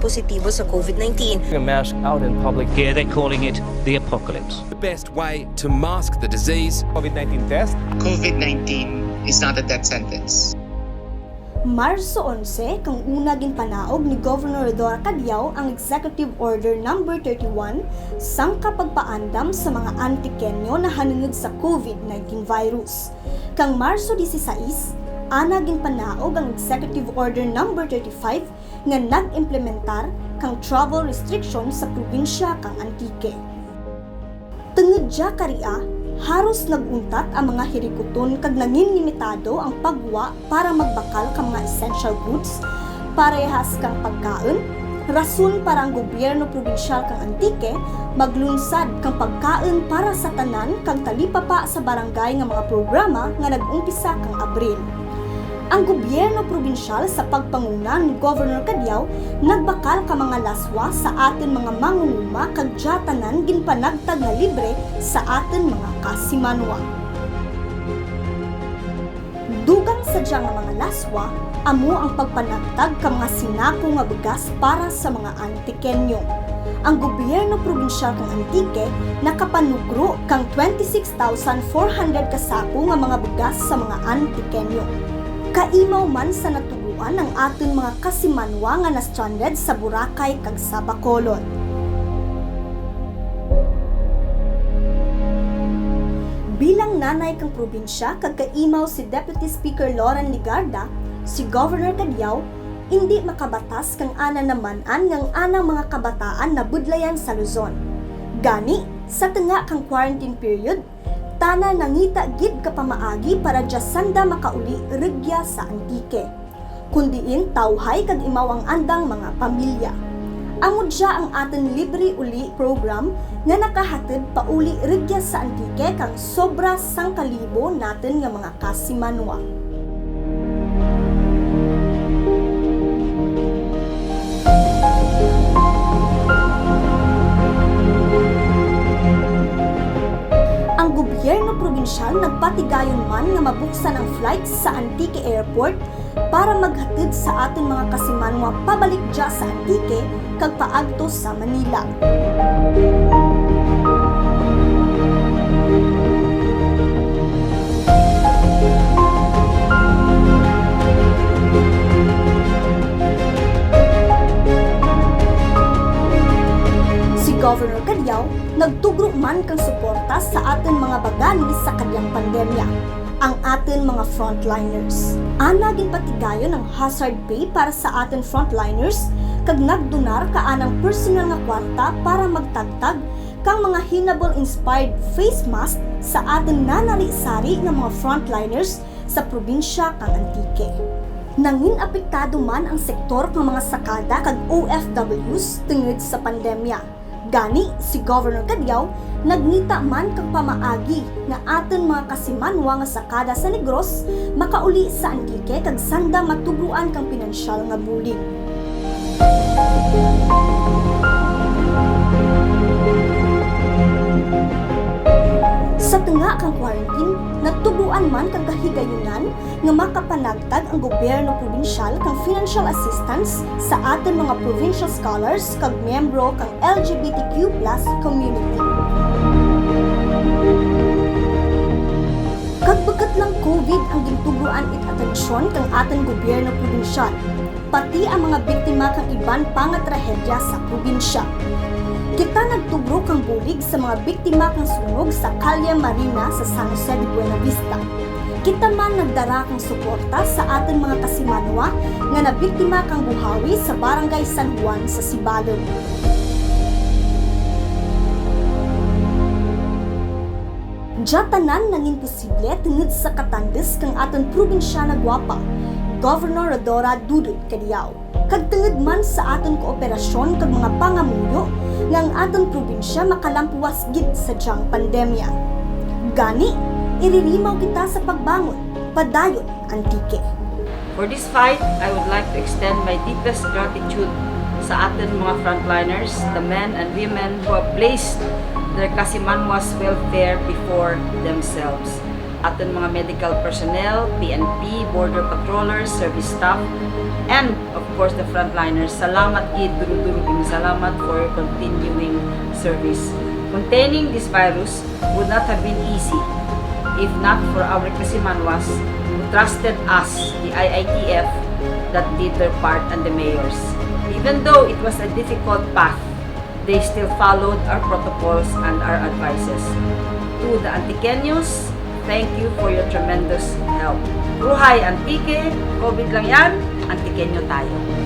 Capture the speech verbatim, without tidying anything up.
positibo sa COVID nineteen. A mask out in public. Here they're calling it the apocalypse. The best way to mask the disease. COVID nineteen test. COVID nineteen is not a death sentence. Marso onse, kang una ginpanaog ni Governor Rhodora Cadiao ang Executive Order number thirty-one, sangka pagpaandam sa mga Antiqueño nahanungod sa COVID nineteen virus. Kang Marso disisais, ana ginpanaog ang Executive Order number thirty-five nga nag-implementar kang travel restriction sa probinsya kang Antique. Tungud dya karia, haros nag-untat ang mga hirikuton kag nangin limitado ang paggwa para magbakal kang mga essential goods, parehas kang pagkaun, rason para ang gobyerno probinsyal kang Antique maglunsad kang pagkaun para sa tanan kag talipapa sa barangay nga mga programa nga nag-umpisa kang Abril. Ang gobyerno probinsyal sa pagpanguna ni Governor Cadiao nagbakal ka mga laswa sa atun mga mangunguma kag dya tanan ginpanagtag nga libre sa atun mga kasimanwa. Dugang sa dya nga mga laswa, amo ang pagpanagtag ka mga sinako nga bugas para sa mga Antiqueño. Ang gobyerno probinsyal kang Antique nakapanugro kang twenty-six thousand four hundred ka sako nga mga bugas sa mga Antiqueño. Kaimaw man sa natugruan ang atun mga kasimanwa nga na-stranded sa Boracay kag sa Bacolod. Bilang nanay kang probinsya kag kaimaw si Deputy Speaker Loren Legarda, si Governor Cadiao, indi makabatas kang ana naman-an nga ang anang mga kabataan nabudlayan sa Luzon. Gani, sa tunga kang quarantine period, tana nangita gid ka pamaagi para dya sanda makauli rugya sa Antique. Kon diin tawhay kag imaw ang andang mga pamilya. Amo dya ang atun Libre Uli program nga nakahatud pauli rugya sa Antique kang sobra sangka libo natun nga mga kasimanwa. Ang gobyerno probinsyal nagpatigayon man nga mabuksan ang flights sa Antique Airport para maghatud sa atun mga kasimanwa pabalik dya sa Antique kag paagto sa Manila. Si Governor Cadiao nagtugro man kang suporta sa atun mga bagani sa kadyang pandemya, ang atun mga frontliners. Ana ginpatigayon ang hazard pay para sa atun frontliners, kag nagdonar ka anang personal nga kwarta para magtagtag kang mga hinabol-inspired face mask sa atun nanari-sari nga mga frontliners sa probinsya kang Antique. Nangin apektado man ang sektor kang mga sakada kag O F Ws tungud sa pandemya. Gani, si Governor Cadiao nagngita man kang pamaagi nga atun mga kasimanwa nga sakada sa Negros makauli sa Antique kag sanda matugruan kang pinansyal nga bulig. Sa tunga kang quarantine, natugruan man kang kahigayunan nga makapanagtag ang gobyerno probinsyal kang financial assistance sa atun mga provincial scholars kag miyembro kang L G B T Q plus community. Kag bukut lang COVID ang gintugruan it atensyon kang atun gobyerno probinsyal, pati ang mga biktima kang iban pa nga trahedya sa probinsya. Kita nagtugro kang bulig sa mga biktima kang sunog sa Calle Marina sa San Jose de Buenavista. Kita man nagdara kang suporta sa atun mga kasimanwa nga nabiktima kang buhawi sa Barangay San Juan sa Sibalom. Dya tanan nangin posible tungud sa katandus kang atun probinsyana gwapa, Governor Rhodora Dodod Cadiao. Kag tungud man sa atun kooperasyon kag mga pangamuyo nga ang atun probinsya makalampuwas gid sa dyang pandemya. Gani, iririmaw kita sa pagbangon, padayon, Antique. For this fight, I would like to extend my deepest gratitude sa atun mga frontliners, the men and women who have placed their kasimanwa's welfare before themselves. atun mga medical personnel, P N P, border patrollers, service staff, and of course the frontliners. Salamat gid, duro-duro gid nga salamat for your continuing service. Containing this virus would not have been easy if not for our Kasimanwas who trusted us, the I I T F, that did their part, and the mayors. Even though it was a difficult path, they still followed our protocols and our advices. To the Antiqueños, thank you for your tremendous help. Kruhay Antique, COVID lang yan, Antiqueño tayo.